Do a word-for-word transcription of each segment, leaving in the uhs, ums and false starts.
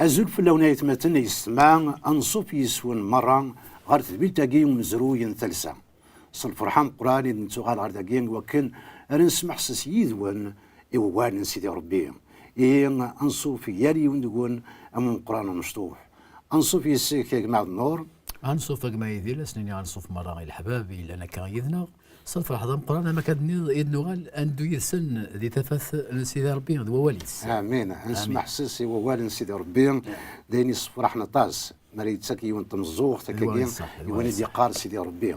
Azul fell-awen ay atmaten yessetma, anṣuf yis-wen merra ɣer tedbilt-agi umezruy n talsa. S lferḥ ameqqran i d-nettuɣal ɣer dagi i wakken ara nesmeḥses yid-wen i wawal n Sidi Ṛebbi. Ihi, anṣuf yal yiwen deg-wen am umeqqran amecṭuḥ. Anṣuf yis-k a gma Ɛebd Nnur. Anṣuf a gma Yidir, la s-nini anṣuf merra i leḥbab yellan akka yid-neɣ. S lferḥ d ameqqran, am akka d-tenniḍ, i d-nuɣal ad neddu yid-sen di tafat n Sidi Ṛebbi d wawal-is. Amin. Ad nesmeḥses i wawal n Sidi Ṛebbi, d ayen yessefraḥen aṭas. Mi ara yettak yiwen n tmeẓẓuɣt akkagi, i win i d-yeqqar Sidi Ṛebbi.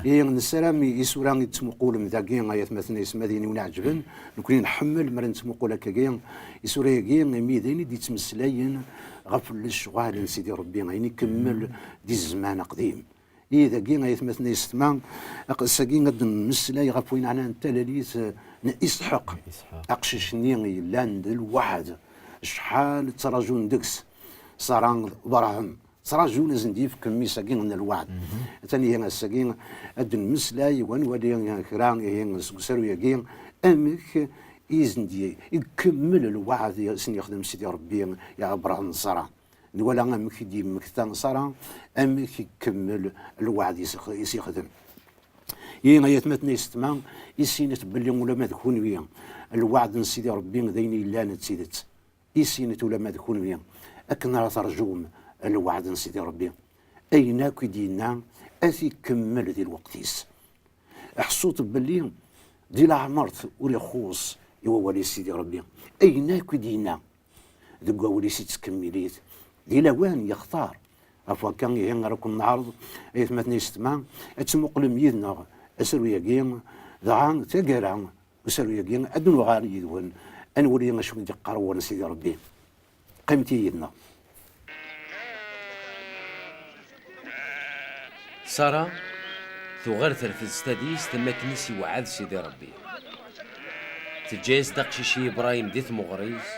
Ihi, nessaram i isura i d-tettmuqulem dagi, ay atmaten, ay tisemmadin-iw iɛeǧben, nekkni nḥemmel mi ara nettmuqul akkagi isura-agi, imi d ayen i d-yettmeslayen ɣef lecɣal n Sidi Ṛebbi, ayen ikemmel di zzman aqdim. Ihi dagi, ay atmaten, ay yessetma, aqess-agi ad d-nemmeslay ɣef wayen ɛnan talalit, eh, n Isḥaq. Isḥaq. Aqcic-nni yellan d lweɛd, acḥal ttrajun deg-s Ṣara d Bṛahim. Ttrajun ad sen-d-yefk mmi-s-agi n lweɛd. Atan ihi ass-agi ad d-nemmeslay, ad nwali kra ihi seg usaru-agi, amek i sen-d-ikemmel lweɛd i sen-yexdem Sidi Ṛebbi i Bṛahim d Ṣara. Nwala amek i d-yemmekta Ṣara, amek ikemmel lweɛd i s-, i s-yexdem. Ihi ay atmaten, ay yessetma, issinet belli ulamma d kunwi, lweɛd n Sidi Ṛebbi d ayen yellan d tidet. Issinet ulamma d kunwi akken ara terjum lweɛd n Sidi Ṛebbi. Ayen akk i d-yenna ad t-ikemmel di lweqt-is. Ḥṣut belli di leɛmert ur ixuṣ i wawal-is Sidi Ṛebbi. Ayen akk i d-yenna deg wawal-is, yettkemmil-it di lawan yextar. Ɣef wakka, ihi ara ken-neɛreḍ, ay atmaten, ay yessetma, ad tmuqlem yid-neɣ asaru-agi, dɣa taggara usaru-agi ad d-nuɣal yid-wen, ad nwali acu i d-yeqqar wawal n Sidi Ṛebbi. Qqimet yid-neɣ. Ṣara tuɣal terfed s tadist am akken i s-iweɛɛed Sidi Ṛebbi. Teǧǧa-yas-d aqcic i Ibṛahim di tmeɣra-is,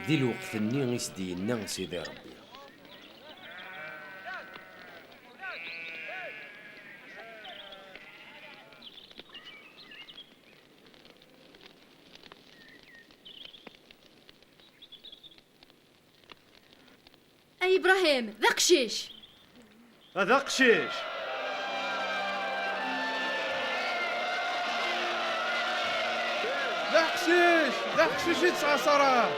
di lweqt-nni i s-d-yenna Sidi Ṛebbi. Ay Ibrahim, d aqcic! A d aqcic! D aqcic! D aqcic i tesɛa Ṣara!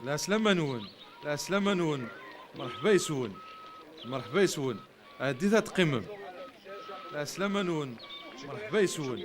Lɛeslama-nwen, lɛeslama-nwen, mṛeḥba yes-wen, mṛeḥba yes-wen. Ɛeddit ad teqqimem. Lɛeslama-nwen, mṛeḥba yes-wen.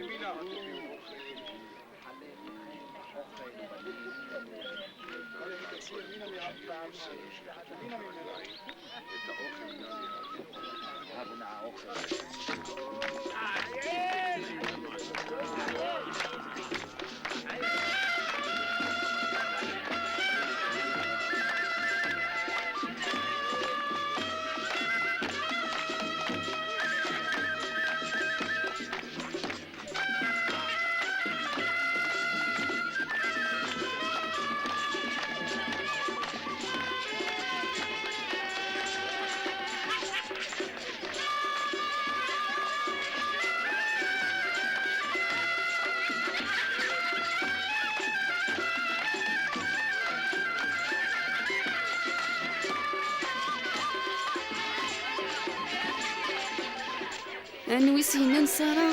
Anwi s-yennan Ṣara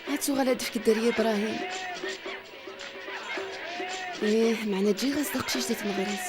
ad tuɣal ad d-tefk dderya i Ibṛahim? Ih, meɛna ǧǧiɣ-as-d aqcic di tmeɣra-s.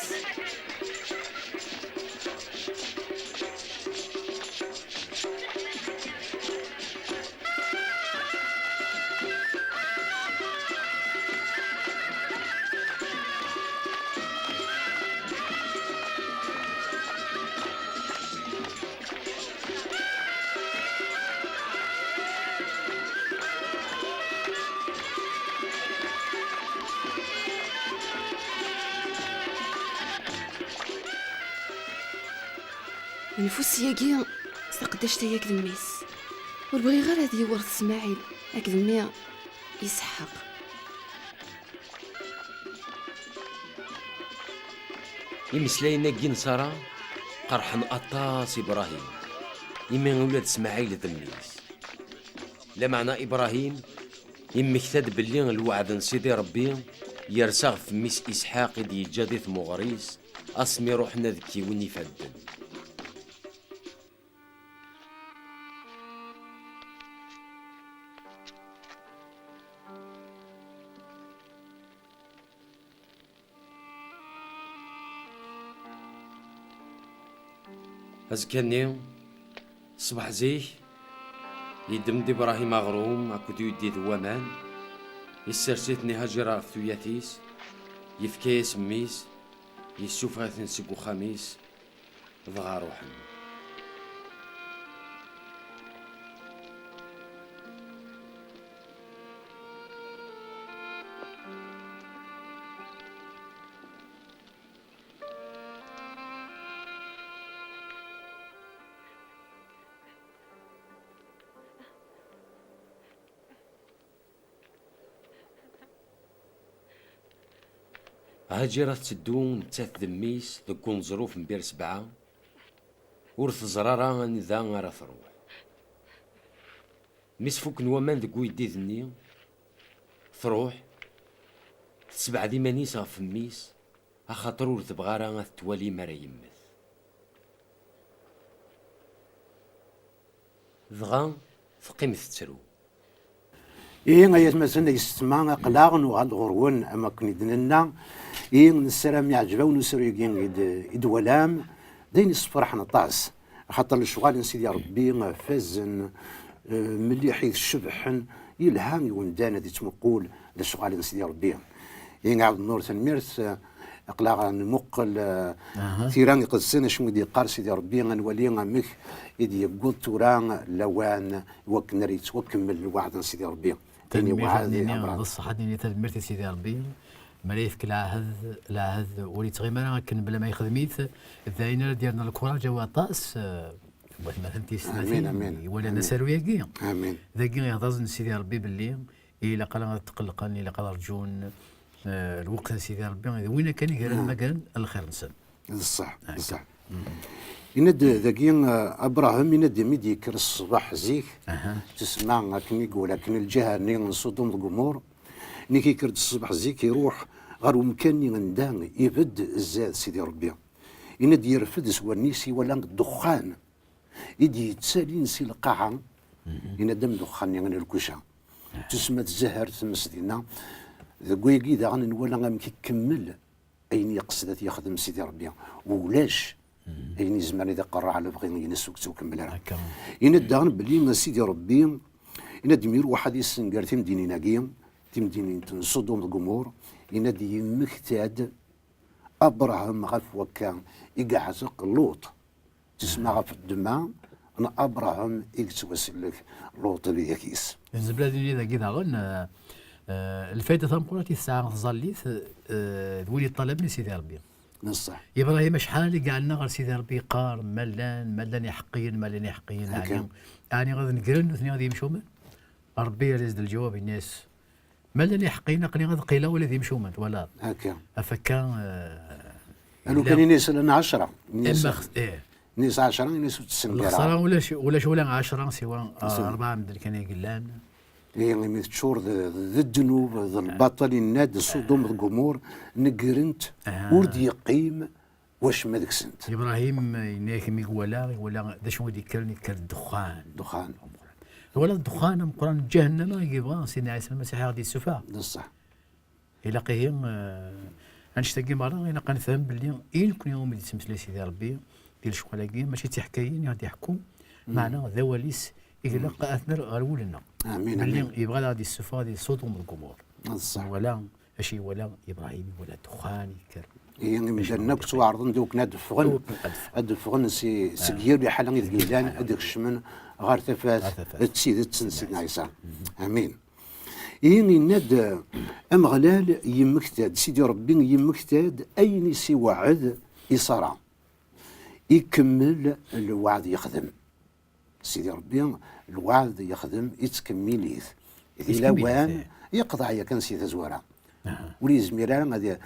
Nfus yagi s taqeddact-a yak d mmi-s. Ur bɣiɣ ara ad yiwret Smaɛil akked mmi Isḥaq. Imeslayen-agi n Ṣara qerḥen aṭas Ibṛahim, imi ula d Smaɛil d mmi-s. Lameɛna Ibṛahim immekta-d belli lweɛd n Sidi Ṛebbi Yersa ɣef mmi-s Isḥaq i d-yeǧǧa di tmuɣer-is, asmi ruḥen ad kkiwen ifadden. Azekka-nni, ṣṣbeḥ zik, yeddem-d Ibṛahim aɣrum akked uyeddid n waman, issers-iten i Haǧir ɣef tuyat-is, yefka-yas mmi-s, yessufeɣ-iten seg uxxam-is, dɣa ṛuḥen. Haǧira tetteddu nettat d mmi-s deg uneẓruf n Bir Sebɛa, ur teẓri ara anida ara truḥ. Mi s-fukken waman deg uyeddid-nni, truḥ, tessebɛed iman-is ɣef mmi-s, axaṭer ur tebɣi ara ad t-twali mi ara yemmet. Dɣa teqqim tettru. Ihi, ay atmaten, ay yessetma, aql-aɣ nuɣal-d ɣur-wen, am wakken i d-nenna. Ihi, nessaram iɛǧeb-awen usaru-agi i d-, i d-twalam. D ayen yessefraḥen aṭas, axaṭer lecɣal n Sidi Ṛebbi fazen, eh, mliḥit, cebḥen, yelha i umdan ad ittmuqul lecɣal n Sidi Ṛebbi. Ihi, ɛawed Nur, tanemmirt. Aql-aɣ nmuqel, eh, tira iqedsen, acu i d-yeqqar Sidi Ṛebbi, ad nwali amek i d-yewweḍ tura lawan i wakken ara yettwakemmel lweɛd n Sidi Ṛebbi. Ayen yewɛed i Abraham. D ṣṣeḥ ad nini tanemmirt i Sidi Ṛebbi, mi ara yefk lɛahed, lɛahed ur yettɣimi ara akken bla ma yexdem-it, d ayen ara d-yerren lkuraǧ i waṭas, eh, n watmaten tiyessetmatin iwalan asaru-agi. Dagi ihḍer-asen Sidi Ṛebbi belli ilaq ara ad tqellqen, ilaq ad rǧun, eh, lweqt n Sidi Ṛebbi, d win akken i gara lmagar n lxir-nsen. D ṣṣeḥ, d ṣṣeḥ. Yenna-d dagi, eh, Abraham, yenna-d mi d-yekker ṣṣbeḥ zik, tesma akken i yewla akken lǧaher-nni n Ṣudum d Gumur, nnig yekker-d ṣṣbeḥ zik, iruḥ ɣer umkan-nni anda ibedd zdat Sidi Ṛebbi. Yenna-d yerfed s wallen-is, iwala ddexxan i d-yettalin si lqaɛa, yenna-d am ddexxan-nni n lkuca. Tesma tzaher tmes dinna. Deg wayagi daɣen nwala amek ikemmel ayen yeqsed ad t-yexdem Sidi Ṛebbi. Ulac ayen izemren ad iqerreɛ lebɣi-ines ur yettkemmil ara. Yenna-d daɣen belli Sidi Ṛebbi, yenna-d mi iruḥ ad yessenger timdinin-agi, timdinin n Ṣudum d Gumur, yenna-d yemmekta-d Abraham ɣef wakka i yeɛteq Luṭ. Tesma ɣef ddemma n Abraham i yettwasellek Luṭ d yak-is. Nezmer ad nini dagi daɣen, eh, eh, lfayda tameqqrant i tesɛa tẓallit, eh, d win yeṭṭalaben i Sidi Ṛebbi. D ṣṣeḥ. Ibrahim acḥal i iɛenna ɣer Sidi Ṛebbi, yeqqar: "Ma llan, ma llan iḥeqqiyen, ma llan iḥeqqiyen." Akka. Ɛni, ɛni ad negren nutni ad yemcumen? Ṛebbi yerra-as-d lǧawab, yenna-as: "Ma llan iḥeqqiyen, aql-i ad qqileɣ ula d imcumen, twalaḍ." Akka. Ɣef akka, eh, a lukan ini-as llan ɛecra. Ini-as, ih. Ini-as ɛecra, ini-as ur tessenger ara. Lexsara ulac, ulac ula ɛecra siwa, ah, rebɛa medden kan ay yellan. Ihi, imi teččur d, d ddnub, d lbaṭel, yenna-d Ṣudum d Gumur negrent, ur d-yeqqim wacemma deg-sent. Ibrahim, eh, yenna-ak mi iwala, iwala d acu i d-yekkren, yekker ddexxan. Ddexxan. Twala ddexxan ameqqran n ǧahennama i yebɣa Sidna Ɛisa Lmasiḥ ad ɣ-d-yessufeɣ. D ṣṣeḥ. Ilaq ihi, eh, annect-agi merra, ilaq ad nefhem belli i nekni umi d-yettmeslay Sidi Ṛebbi di lecɣal-agi, mačči d tiḥkayin i ɣ-d-iḥekku, meɛna d awal-is i ilaq ad t-nerr ɣer wul-nneɣ. Amin, amin. Belli yebɣa ad ɣ-d-yessufeɣ di Ṣudum d Gumur. D ṣṣeḥ. Nwala acu iwala Ibrahim, iwala ddexxan yekker. Ihi imdanen akk ttwaɛerḍen d wakken ad d-ffɣen, ad d-ffɣen si, seg yir liḥala ideg llan, ad d-kecmen ɣer tafat d tidet n Sidna Ɛisa. Amin. Ihi yenna-d, Ameɣlal yemmekta-d, Sidi Ṛebbi yemmekta-d ayen i s-iweɛɛed i Ṣara. Ikemmel lweɛd yexdem. Sidi Ṛebbi, lweɛd yexdem, ittkemmil-it. Di lawan, yeqḍeɛ yakan si tazwara. Ur yezmir ara ad i-,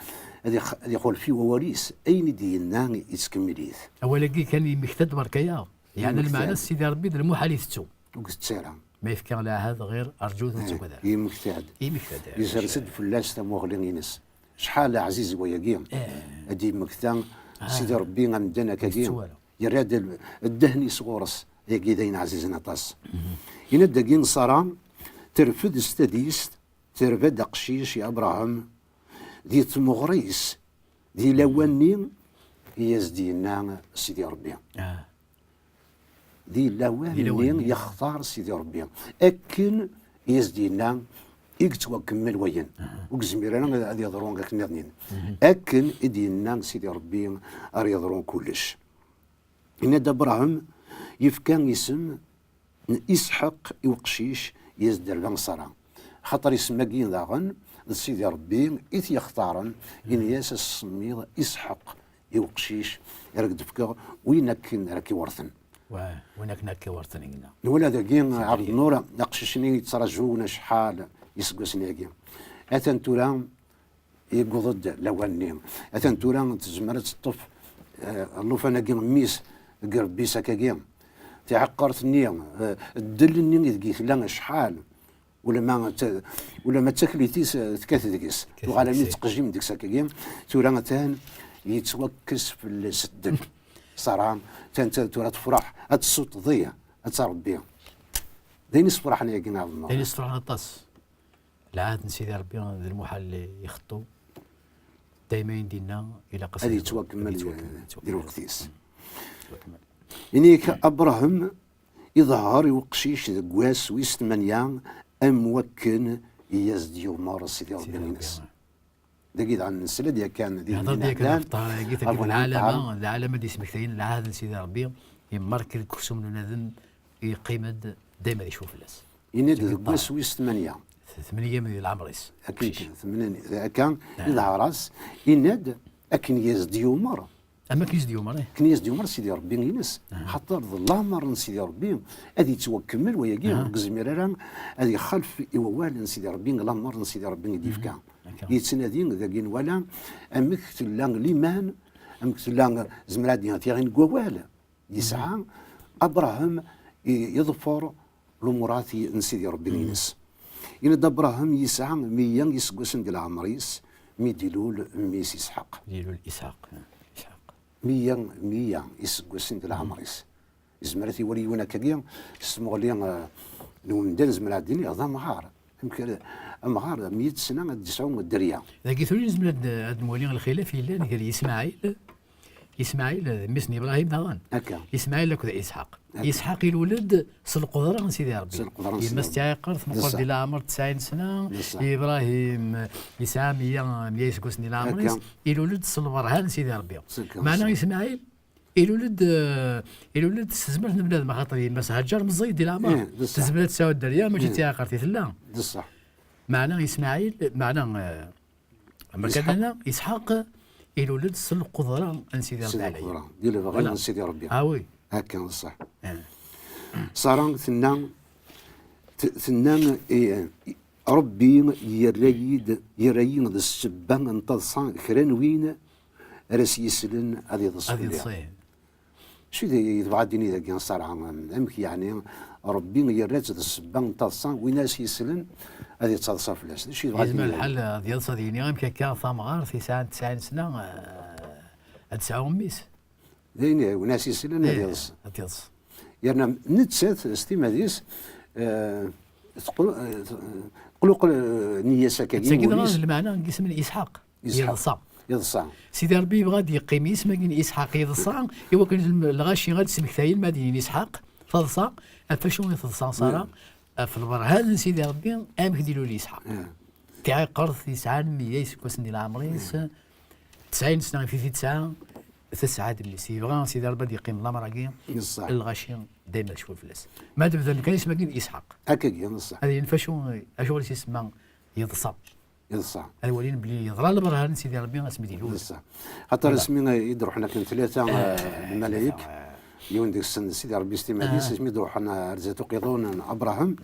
ad ix-, ad ixulef i wawal-is. Ayen i d-yenna, ittkemmil-it. Awal-agi kan yemmekta-d berka-yaɣ. Yeɛni lmeɛna Sidi Ṛebbi d lmuḥal itettu. Ur itettu ara. Ma yefka lɛahed ɣir rǧut ur ttagad ara. Yemmekta-d. Yemmekta-d. Yesres-d fell-as tamuɣli-ines. Acḥal ɛziz wayagi. Ad d-yemmekta Sidi Rebbi amdan akkagi. Yerra-d ddehn-is ɣur-s. Ayagi d ayen ɛzizen aṭas. Yenna-d dagi Ṣara terfed s tadist, terba-d aqcic i Abṛaham di tmeɣra-is, di lawan-nni i as-d-yenna Sidi Ṛebbi. Di lawan-nni yextar Sidi Ṛebbi. Akken i as-d-yenna i yettwakemmel wayen. Ur yezmir ara ad yeḍru akken nniḍen. Akken i d-yenna Sidi Ṛebbi ara yeḍru kullec. Yenna-d Abṛaham yefka isem n Isḥaq i uqcic i as-d-terba Ṣara. Xaṭer isem-agi daɣen d Sidi Ṛebbi i t-yextaren, ini-as ad s-tsemmiḍ Isḥaq i uqcic ara k-d-fkeɣ, win akken ara k-iwerten. Win akken ara k-iwerten, yenna. Nwala dagi Ɛebd Nnur, aqcic-nni yettraǧu acḥal iseggasen-agi. Atan tura yewweḍ-d lawan-nni. Atan tura tezmer ad teṭṭef, eh, llufan-agi n mmi-s deg irebbi-s akkagi. Tiɛeqqert-nni, eh, ddel-nni ideg tella acḥal. Ulamma d ta-, ulamma d taklit-is, eh, tekkat deg-s. Tuɣal armi tettqejjim deg-s akkagi. Tura atan yettwakkes fell-as ddel. Ṣara, atan ta-, tura tefreḥ, ad tessuṭṭeḍ-iyi, ad tt-Ṛebbi. D ayen isefraḥen yagi, neɣ d ayen isefraḥen aṭas. Lɛahd n Sidi Ṛebbi d lmuḥal ixeṭṭu. Dayma ayen d-yenna ilaq ad yettwakemmel di lweqt-is. Ini-k Abṛaham iḍher i uqcic deg wass wis tmanya am wakken i as-d-yumeṛ Sidi Ṛebbi-ines. Dagi daɣen nesla-d yakan di Lɛehd n Ɛeqdim, ɣef ṭṭher-agi, tagi d lɛalama, d lɛalama d-yesmektayen lɛahd n Sidi Ṛebbi, yemmark deg uksum n unadem, yeqqim-d dayma ad icfu fell-as. Ini-d deg wass wis tmanya. Tmenya di leɛmer-is. Akken kan, tmenya, akka i d-ɣras, yenna-d akken i as-d-yumeṛ. Am akken i as-d-yumeṛ, ih. Akken i as-d-yumeṛ Sidi Ṛebbi-ines. Xaṭer d lameṛ n Sidi Ṛebbi ad yettwakemmel wayagi, ur yezmir ara ad ixalef i wawal n Sidi Ṛebbi, lameṛ n Sidi Ṛebbi i d-yefka. Yettnadi dagi nwala amek tella liman, amek tella, zemreɣ ad d-iniɣ tiɣin deg wawal. Yesɛa Abṛaham i-, yeḍfer lumuṛat i-, n Sidi Ṛebbi-ines. Yenna-d Abṛaham yesɛa meyya iseggasen di leɛmer-is mi d-ilul mmi-s Isḥaq. Di-, ilul Isḥaq. Isḥaq. Meyya, meyya iseggasen di leɛmer-is. Yezmer ad t-iwali yiwen akkagi s tmuɣli, eh, n umdan, zemreɣ ad d-iniɣ d amɣar. Amek ara, amɣar, meyya sna ad d-yesɛu dderya. Dagi tura nezmer ad, ad nwali lxilaf yellan gar Yismaɛil, Yismaɛil d mmi-s n Ibṛahim daɣen. Akka. Yismaɛil akked Isḥaq. Akka. Isḥaq ilul-d s lqedra n Sidi Ṛebbi. S lqedra n Sidi Ṛebbi. Yemma-s tiɛiqert meqqer di leɛmer, tesɛin sna. D ṣṣeḥ. Ibṛahim yesɛa meyya, meyya iseggasen di leɛmer-is. Akka. Ilul-d s lberhan n Sidi Ṛebbi. Meɛna Ismaɛil ilul-d, eh, ilul-d s tezmert n bnadem, axaṭer yemma-s Haǧer meẓẓiyet di leɛmer. Ih, d ṣṣeḥ. Tezmer ad tesɛu dderya, mačči d tiɛiqert i tella. D ṣṣeḥ. Meɛna Ismaɛil, meɛna, eh, Isḥaq. Isḥaq ilul-d s lqudra n Sidi Ṛebbi ɛlayen. Di lebɣi n Sidi Ṛebbi. Ah oui. Akken, d ṣṣeḥ. Eh. Ṣara tenna, t-, tenna, eh, Ṛebbi yerra-yi-d, yerra-yi d ssebba n taḍsa, kra n win ara s-yeslen ad iḍes fell-i. Ad iḍes, ih. Acu i d-, i tebɣa ad d-tini dagi Ṣara? Amek yeɛni Ṛebbi yerra-tt d ssebba n taḍsa, win ara s-yeslen ad ittaḍsa fell-as? D acu i tebɣa ad d-tini dagi? Yezmer lḥal ad yeḍs ad yini amek akka tamɣart yesɛan tesɛin sna, eh, ad tesɛu mmi-s? D ayen, win ara s-yeslen ad yeḍs. Ad yeḍs. Yerna nettat s timmad-is, eh, teqlu-, eh, teqluqel, eh, nniya-s akkagi. Tagi dɣa d lmeɛna n yisem n Isḥaq. Isḥaq. Yeḍsa. Yeḍsa. Sidi Ṛebbi yebɣa ad yeqqim yisem-agi n Isḥaq yeḍsa, i wakken lɣaci ad d-smektayen ma ad inin Isḥaq, taḍsa, ɣef wacu i teḍsa Ṣara, ɣef lberhan n Sidi Ṛebbi, amek d-ilul Isḥaq. Tiɛiqert yesɛan meyya iseggasen di leɛmer-is, tesɛin sna ɣef i t-tesɛa, tesɛa-d mmi-s. Yebɣa Sidi Ṛebbi ad yeqqim lamer-agi, lɣaci dayma ad cfun fell-as. Ma d-bdan kan isem-agi n Isḥaq. Akkagi, d ṣṣeḥ. Ad yini ɣef wacu, acuɣer i s-isemma yeḍsa. Yeḍsa. Ad walin belli yeḍra lberhan n Sidi Ṛebbi asmi d-ilul. Yeḍsa. Xaṭer asmi i d-ruḥen akken tlata, eh, lmalayek, yiwen deg-sen Sidi Ṛebbi s timmad-is, asmi d-ruḥen ar zdat uqiḍun n Abṛaham,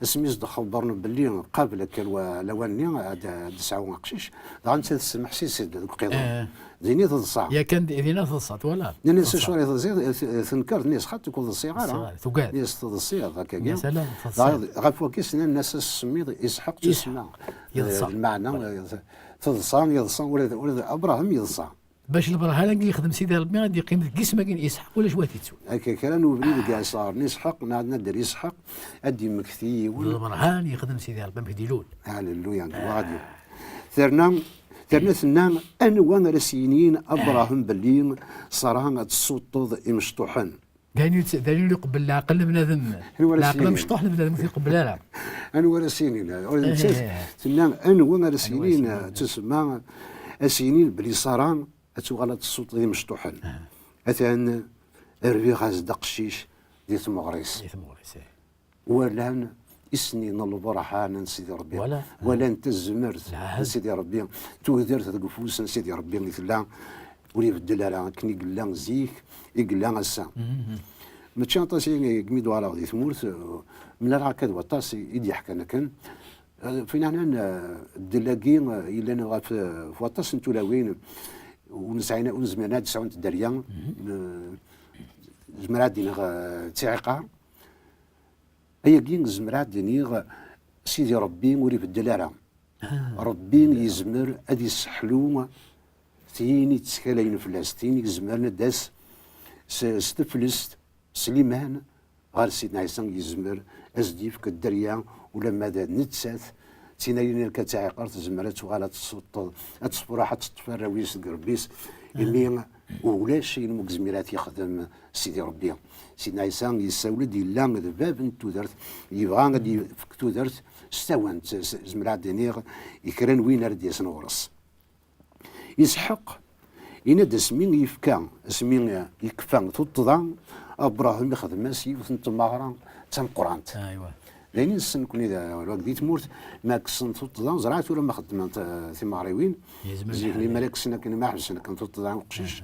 asmi s-d-xebbren belli qabel akka lwa-, lawan-nni ad, ad d-tesɛu aqcic, dɣa nettat tesmeḥsis-d deg uqiḍun. Din i teḍsa. Yakan di-, din i teḍsa, twala? Nnan-as: "Acuɣer i teḍsiḍ?" Tenker, tenna-as: "Xaṭi, ur ḍsiɣ ara." Ur ḍsiɣ ara, tugad. Nnan-as: "Teḍsiḍ, akka." Dɣa, ɣef wakis nnan-as: "Ad s-semmiḍ Isḥaq." Isḥaq. Tusma. Yeḍsa. Eh, lmeɛna, eh, Teḍsa, yeḍsa, ula d, ula d Abṛaham yeḍsa. Bac lberhan-agi yexdem Sidi Ṛebbi ad d-yeqqim deg yisem-agi n Isḥaq, ulac wa t-ittun. Akka kra n ubrid deg iɛessaren Isḥaq, neɣ nader Isḥaq, ad d-yemmekti yiwen. D lberhan yexdem Sidi Ṛebbi amek d-ilul. Halleluya, deg waɣadi. Terna, terna tenna, anwa ara s-yinin Abṛaham belli Ṣara ad tessuṭṭeḍ imecṭuḥen? D ayen yut-, d ayen ur iqebbel leɛqel n bnadem. Anwa ara s-yinin? Leɛqel amecṭuḥ n bnadem ur t-iqebbel ara. Anwa ara s-yinin? Ur nettat, eh, tenna, anwa ara s-yinin, eh, tusemma, a s-yinin belli Ṣara ad tuɣal ad tessuṭṭeḍ imecṭuḥen. Atan rbiɣ-as-d aqcic di tmeɣri-s. Di tmeɣri-s, eh. Walan isni n lberhan n Sidi Ṛebbi. Wala. Walan tazmert n Sidi Ṛebbi. Tudert deg ufus n Sidi Ṛebbi i tella, ur ibeddel ara, akken i yella zik, i yella ass-a. Mačči aṭas i, i mi d-uɣaleɣ di tmurt, eh, mlaleɣ akka d waṭas i, i d-yeḥkan akken. Eh, fin ɛnan, eh, ddel-agi, eh, yellan ɣef, eh, ɣef waṭas n tulawin, ur nesɛi, ur nezmiren ad sɛunt dderya, eh, zemreɣ ad d-iniɣ, eh, d tiɛiqar. Ayagi zemreɣ ad d-iniɣ, Sidi Ṛebbi ur ibeddel ara. Ṛebbi yezmer ad isseḥlu tin i ttkalayen fell-as, tin i izemren ad d-tas s, s teflest, s liman, ɣer Sidna Ɛisa yezmer ad s-d-yefk dderya, ulamma d nettat, d tin ayen akka d taɛiqert, tezmer ad tuɣal ad tessuṭṭeḍ, ad tefreḥ, ad teṭṭef arraw-is deg Ṛebbi-s, imi ulac ayen ur yezmir ad t-yexdem Sidi Ṛebbi. Sidna Ɛisa yessawel-d, yella d bab n tudert, yebɣa ad d-yefk tudert s tawant, s, zemreɣ ad d-iniɣ, i kra n win ara d-yasen ɣur-s. Isḥaq, yenna-d asmi yefka, asmi yekfa tuṭṭḍa, Abṛaham ixdem-as yiwet n tmeɣra d tameqqrant. Aywa. D ayen i nessen nekni d, di tmurt, ma kksen tuṭṭḍa, ẓriɣ tura ma xeddment, eh, timeɣriwin, zik-nni mi ara kksen akken, ma ḥebsen akken tuṭṭḍa uqcic,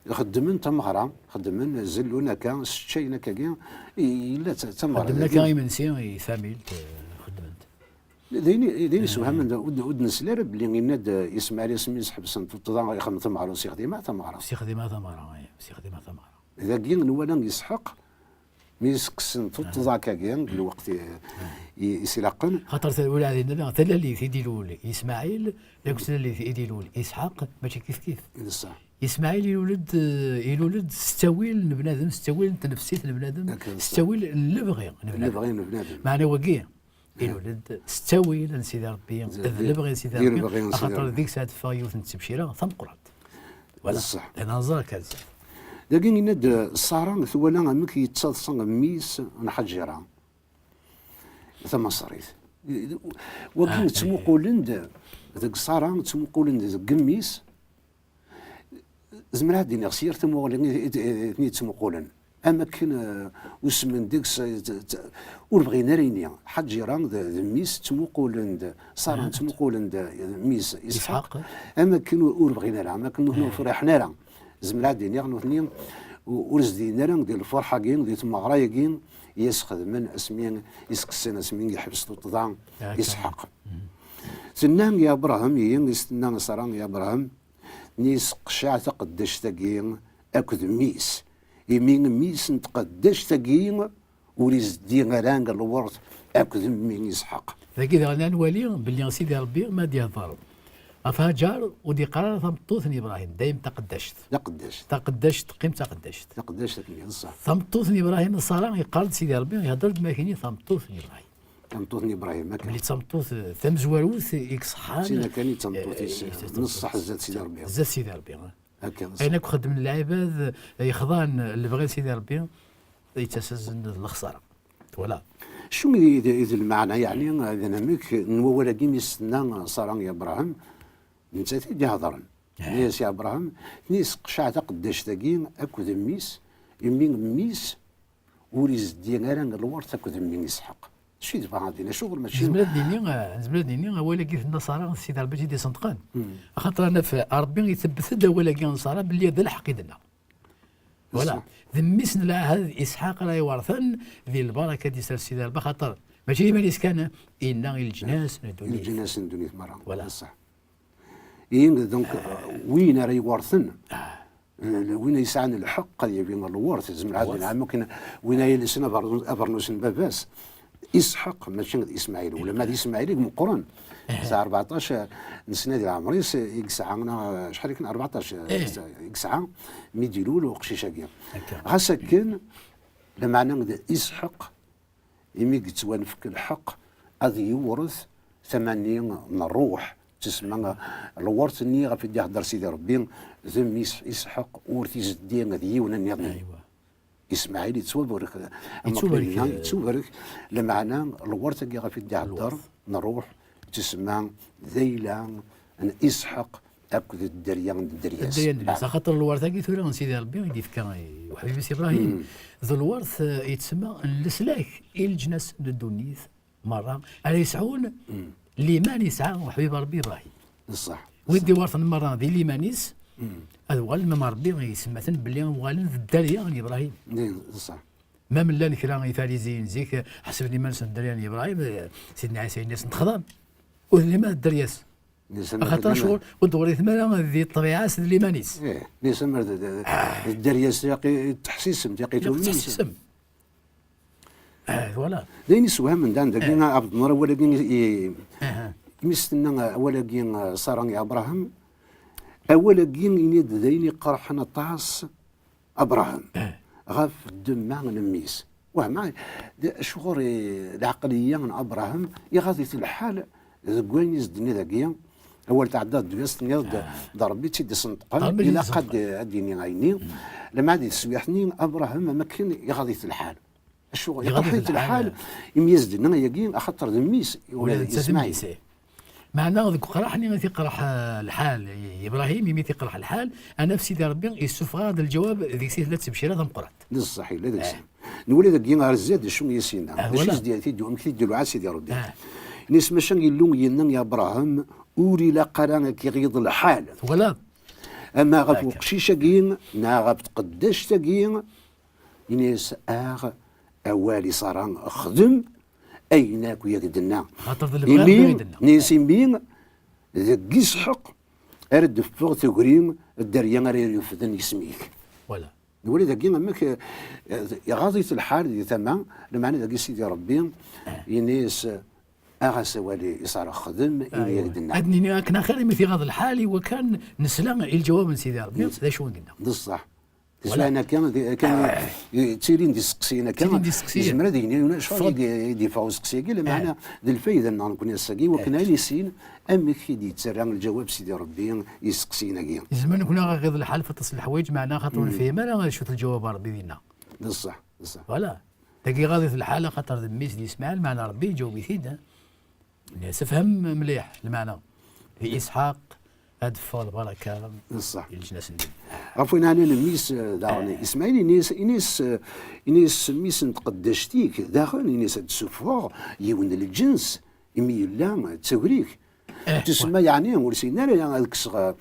xeddmen tameɣra, xeddmen, zellun akka, sseččayen akkagi, i-, yella d ta-, d tameɣra. Xeddmen akka imensi i tamilt, eh, xeddmen-t. D ayen i, d ayen isewhamen, ur d-, ur d-nesli ara belli yenna-d, eh, Ismaɛil asmi s-ḥebsen tuṭṭḍa, ixdem tameɣra, s-ixdima tameɣra. S-ixdima tameɣra, ay, s-ixdima tameɣra. Dagi nwala Isḥaq, mi s-kksen tuṭṭḍa akkagi, deg lweqt i, i, i s-ilaqen. Xaṭer ta-, ula d nna, talalit i d-ilul Ismaɛil, d akked talalit i d-ilul Isḥaq, mačči kif kif. D ṣṣeḥ. Ismaɛil ilul-d, eh, ilul-d s ttawil n bnadem, s ttawil n tnefsit n bnadem, s ttawil n lebɣi n bnadem. Lebɣi n bnadem. Meɛna wagi, ilul-d s ttawil n Sidi Ṛebbi, d lebɣi n Sidi Ṛebbi, axaṭer deg-s ad teffeɣ yiwet n ttebcira tameqqrant. Voilà. D ṣṣeḥ. Ad nẓer kan. Dagi yenna-d, Ṣara twala amek yettaḍsa mmi-s n Ḥaǧira, tamaṣrit. Wagi ttmuqulen-d, deg Ṣara ttmuqulen-d deg mmi-s, zemreɣ ad d-iniɣ s yir tamuɣli i, i, i ten-yettmuqulen. Am akken, eh, usmen deg-s, eh, t-, t-, ur bɣin ara ini. Ḥaǧira d, d mmi-s ttmuqulen-d, Ṣara ttmuqulen-d, eh, mmi-s Isḥaq. Isḥaq. Am akken ur, ur bɣin ara, am akken nutni ur friḥen ara. Zemreɣ ad d-iniɣ nutni u-, ur zdin ara di lferḥ-agi, di tmeɣra-agi i as-xedmen asmi i s-kksen, asmi yeḥbes tuṭṭḍa Isḥaq. Tenna i Abṛaham, ihi, i s-tenna Ṣara i Abṛaham, nni: "Seqcaɛ taqeddact-agi akked mmi-s, imi mmi-s n tqeddact-agi ur izeddi ara deg lwert akked mmi Isḥaq." Dagi daɣen ad nwali belli Sidi Ṛebbi ma d-yehdeṛ ɣef Haǧar, ur d-yeqqar ara tameṭṭut n Ibṛahim, dayem taqeddact. Taqeddact. Taqeddact teqqim d taqeddact. Taqeddact akken i d ṣṣeḥ. Tameṭṭut n Ibṛahim d Ṣara, yeqqar-d Sidi Ṛebbi, ihdeṛ-d ma kini tameṭṭut n Ibṛahim. Tameṭṭut n Ibṛahim, akka. Belli d tameṭṭut, eh, tamezwarut i iṣeḥḥan. Tin akka i d tameṭṭut, eh, i s-, eh, n ṣṣeḥ zdat Sidi Ṛebbi. Zdat Sidi Ṛebbi, eh. Akka, ayen akk xeddmen lɛibad, eh, yexḍan lebɣi n Sidi Ṛebbi, yettas-asen d lexṣara. Voilà. Acu i d, i d lmeɛna, yeɛni, d anamek n wawal-agi mi s-tenna Ṣara i Abṛaham, nettat i d-iheḍṛen. Eh. Tenna-yas i Abṛaham, tenna-yas: "Seqcaɛ taqeddact-agi akked mmi-s, imi mmi-s ur izeddi ara deg lwert akked mmi Isḥaq." Acu i tebɣa din? Acuɣer mačči? Nezmer ad d-nini, eh, nezmer ad d-nini awal-agi tenna Ṣara, d Sidi Ṛebbi i tt-id-iṣenṭqen. Hmm. Axaṭer ad naf Ṛebbi itebbet-d awal-agi n Ṣara belli d lḥeqq i d-tenna. Voilà. D mmi-s n lɛahed Isḥaq ara iwerten di lbaraka d-isers Sidi Ṛebbi, axaṭer mačči d iman-is kan, inna i leǧnas n ddunit. I leǧnas n ddunit merra. Voilà. D ṣṣeḥ. Ihi, donc, win ara iwerten, eh, win yesɛan lḥeqq ad yawi lwert, zemreɣ ad d-nɛam akken win ay yelsen abernus, abernus n baba-s, Isḥaq, mačči d Ismaɛil, ulamma d Ismaɛil i imeqqren. Yesɛa rbeɛṭac n sna di leɛmer-is i yesɛa, neɣ acḥal akken, rbeɛṭac i yesɛa mi d-ilul uqcic-agi. Ɣas akken, lameɛna d Isḥaq, imi yettwanefk lḥeqq ad yewret tama-nni n ṛṛuḥ, tesma lwert-nni ɣef i d-ihedder Sidi Ṛebbi, d mmi-s Isḥaq, ur t-izeddi d yiwen nniḍen. Ismaɛil yettwabarek, am wakken nniɣ, yettwabarek, lameɛna lwert-agi ɣef i d-ihedder n ṛṛuḥ, tesma d ayla n Isḥaq akked dderya n dderya-s. Dderya n dderya-s. Axaṭer lwert-agi tura n Sidi Ṛebbi i d-ifka i uḥbib-is Ibṛahim, d lwert, eh, yettsemma n leslak i leǧnas n ddunit merra ara yesɛun liman yesɛa uḥbib Ṛebbi Ibṛahim. D ṣṣeḥ. Wid d-iwerten merra di liman-is, ad uɣalen, ma Ṛebbi isemma-ten belli uɣalen d dderya n Ibṛahim. D ṣṣeḥ. Ma llan kra ifariziyen zik, ḥesben iman-nsen dderya n Ibṛahim, eh, Sidna Ɛisa yenna-asen, "Texḍam, ur tellim ara d dderya-s." Axaṭer ccɣel ur d-ɣur-item ara di ṭṭbiɛa-s d liman-is. Ih, nisem ar d, d, d dderya-s, yaqi teḥsisem, yaqi tumnem. Teḥsisem. Ah, voilà. D ayen isewhamen dan dagi, abḍ n awal-agi, i, i, mi s-tenna awal-agi, eh, Ṣara i Abṛaham, awal-agi ini-d d ayen iqerḥen aṭas Abṛaham ɣef ddemma n mmi-s. Wah, ma, d, acuɣer i, leɛqliya n Abṛaham iɣaḍ-it lḥal deg wayen i s-d-tenna dagi? Awal tɛeddaḍ deg-s, tenniḍ-d d Ṛebbi i tt-id-isenṭqen, ilaq ad d-, ad d-yini ayenni. Lameɛna di teswiɛt-nni, Abṛaham am akken iɣaḍ-it lḥal. Acuɣer iqerḥ-it lḥal imi i s-d-tenna ayagi, axaṭer d mmi-s, ula d netta d Ismaɛil. Mmeɛna deg uqraḥ-nni i t-iqerḥ, eh, lḥal, i Ibṛahim, imi i t-iqerḥ lḥal, ad naf Sidi Ṛebbi yessufeɣ-aɣ-d lǧawab deg-s i tella ttebcira tameqqrant. D ṣṣeḥ, yella deg-s. Nwala dagi ar zdat d acu i as-yenna. D acu i s-d-, t-id-, amek t-id-iluɛa Sidi Ṛebbi? Ini-as, maca Illu yenna i Abṛaham, ur ilaq ara ad k-iɣiḍ lḥal. Twalaḍ? Ama ɣef uqcic-agi, neɣ ɣef tqeddact-agi, ini-as, aɣ awal i Ṣara, xdem ayen akk i ak-d-tenna. Xaṭer d lebɣi n Ṛebbi i d-tenna. Ini-as, imi deg Isḥeq ara d-teffeɣ tegri, dderya ara irefden isem-ik. Voilà. Nwala dagi amek, eh, iɣaḍ-it lḥal di tama, lameɛna dagi Sidi Ṛebbi, ini-as, aɣ-as awal i Ṣara, xdem ayen i ak-d-tenna. Ad nini akken axir imi t-iɣaḍ lḥal, i wakken nesla i lǧawab n Sidi Ṛebbi, d acu i d-tenna. D ṣṣeḥ. Tiswiɛin akka, di, akka, ttilin d iseqsiyen akka, yezmer ad yini yiwen acuɣer i d-, i d-yeffeɣ useqsi-agi, lameɛna d lfayda-nneɣ nekkni ass-agi, i wakken ad nissin amek i d-yettarra lǧawab Sidi Ṛebbi i iseqsiyen-agi. Yezmer nekkni ad ɣ-iɣiḍ lḥal f aṭas n leḥwayeǧ, meɛna axaṭer ur nefhim ara d acu-t lǧawab n Ṛebbi dinna. D ṣṣeḥ, d ṣṣeḥ. Voilà. Dagi iɣaḍ-it lḥal, axaṭer d mmi-s di Ismaɛil, meɛna Ṛebbi iǧaweb-it-id, eh. Sefhem mliḥ lmeɛna. Di Isḥaq ad d-teffeɣ lbaraka i leǧnas-nni. Ɣef wayen ɛnan mmi-s, eh, daɣen, Ismaɛil, ini-as, ini-as, eh, ini-as mmi-s n tqeddact-ik, daɣen, ini-as ad d-ssufɣeɣ yiwen n lǧens, imi yella d tagri-k. Tusemma, yeɛni, ur syin ara ad kkseɣ,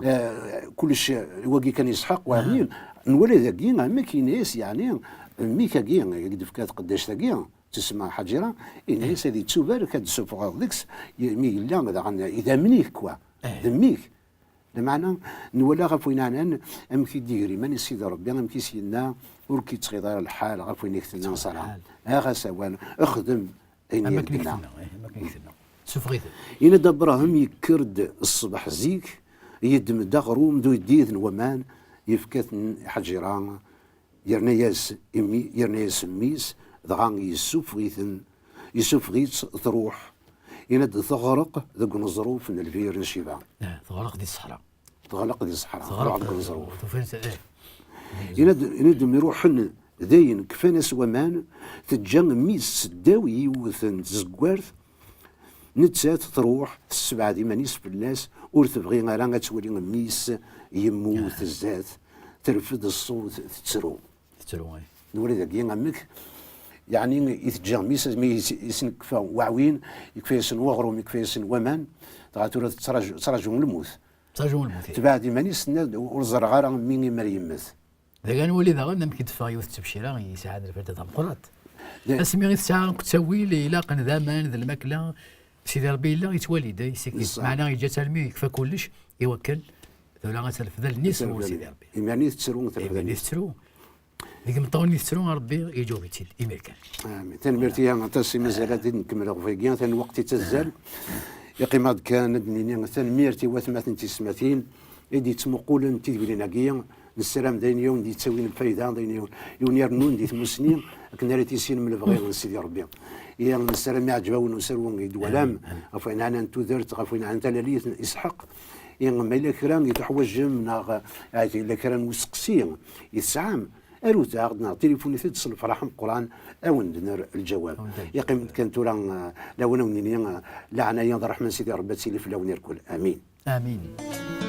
eh, kullec, eh, wagi kan Isḥaq, wa ɛni. Nwala dagi, amek ini-as, yeɛni, mmi-k-agi, i k-d-tefka tqeddact-agi, tusemma Ḥaǧira, ini-as ad ittubarek, ad d-ssufɣeɣ deg-s, mi yella daɣen idammen-ik, kwa, d mmi-k. Lameɛna, nwala ɣef wayen ɛnan, amek i d-iger iman-is Sidi Ṛebbi, amek i s-yenna, ur k-ittɣiḍ ara lḥal ɣef wayen i k-tenna Ṣara. Aɣ-as awal, xdem ayen i ak-d-tenna. Am akken i k-tenna. Sufeɣ-iten. Yenna-d Abṛaham yekker-d ṣṣbeḥ zik, yeddem-d aɣrum d uyeddid n waman, yefka-ten i Ḥaǧira, yerna-yas imi-, yerna-yas mmi-s, dɣa yessufeɣ-iten, yessufeɣ-itt truḥ. Yenna-d teɣreq deg uneẓruf n lbir n Ciba. Eh, teɣreq di ṣṣeḥra. Teɣleq di ṣṣeḥra, teɣleq deg uneẓruf. Tufiḍ, eh. Yenna-d, yenna-d mi ruḥen dayen, kfan-as waman, teǧǧa mmi-s seddaw yiwet n tzegwart, nettat truḥ, tessebɛed iman-is fell-as, ur tebɣi ara ad twali mmi-s yemmut zdat, terfed ṣṣut, tettru. Tettru, eh. Nwala dagi amek, yeɛni, i teǧǧa mmi-s, mi yes-, yesnekfa waɛwin, yekfa-yasen weɣrum, yekfa-yasen waman, dɣa tura tettraǧu, tettraǧu lmut. Tettraǧu lmut, eh. Tebɛed iman-is, tenna-d, ur ẓerreɣ ara mmi-m ara yemmet. Dagi ad nwali daɣen amek i d-teffeɣ yiwet n tebcira yesɛan lfayda tameqqrant. Asmi i tesɛa akk ttawil ilaqen d aman d lmakla, Sidi Ṛebbi yella yettwali-d, yessikid. Meɛna yeǧǧa-tt armi yekfa kullec, i wakken tura ad terfed allen-is ɣur Sidi Ṛebbi. Imir-nni tettru, terfed allen-is. Imir-nni tettru. Deg imeṭṭawen i tettru, Ṛebbi iǧaweb-itt-id imir kan. Amin. Tanemmirt-iyi aṭas i mazal ad d-nkemmel ɣef wagi, tanwaqt i ttazzal. Yeqqim-aɣ-d kan ad d-nini tanemmirt i watmaten d tismatin i d-yettmuqulen tidwilin-agi. Nessaram d ayen i wen-d-yettawin lfayda, d ayen i wen-irennun di tmusni, akken ara tissinem lebɣi n Sidi Ṛebbi. I nessaram iɛǧeb-awen usaru i d-twalam, ɣef wayen ɛnan tudert, ɣef wayen ɛnan talalit, isḥeq. I ma yella kra i teḥwajem, neɣ ahat yella kra n useqsi i tesɛam, arut-aɣ-d neɣ tilifunit-d s lferḥ ameqqran, a wen-d-nerr lǧawab. Yeqqim-d kan tura, eh, lawan a wen-nini, eh, leɛnaya d ṛṛeḥma n Sidi Ṛebbi ad tili fell-awen irkul. Amin. Amin.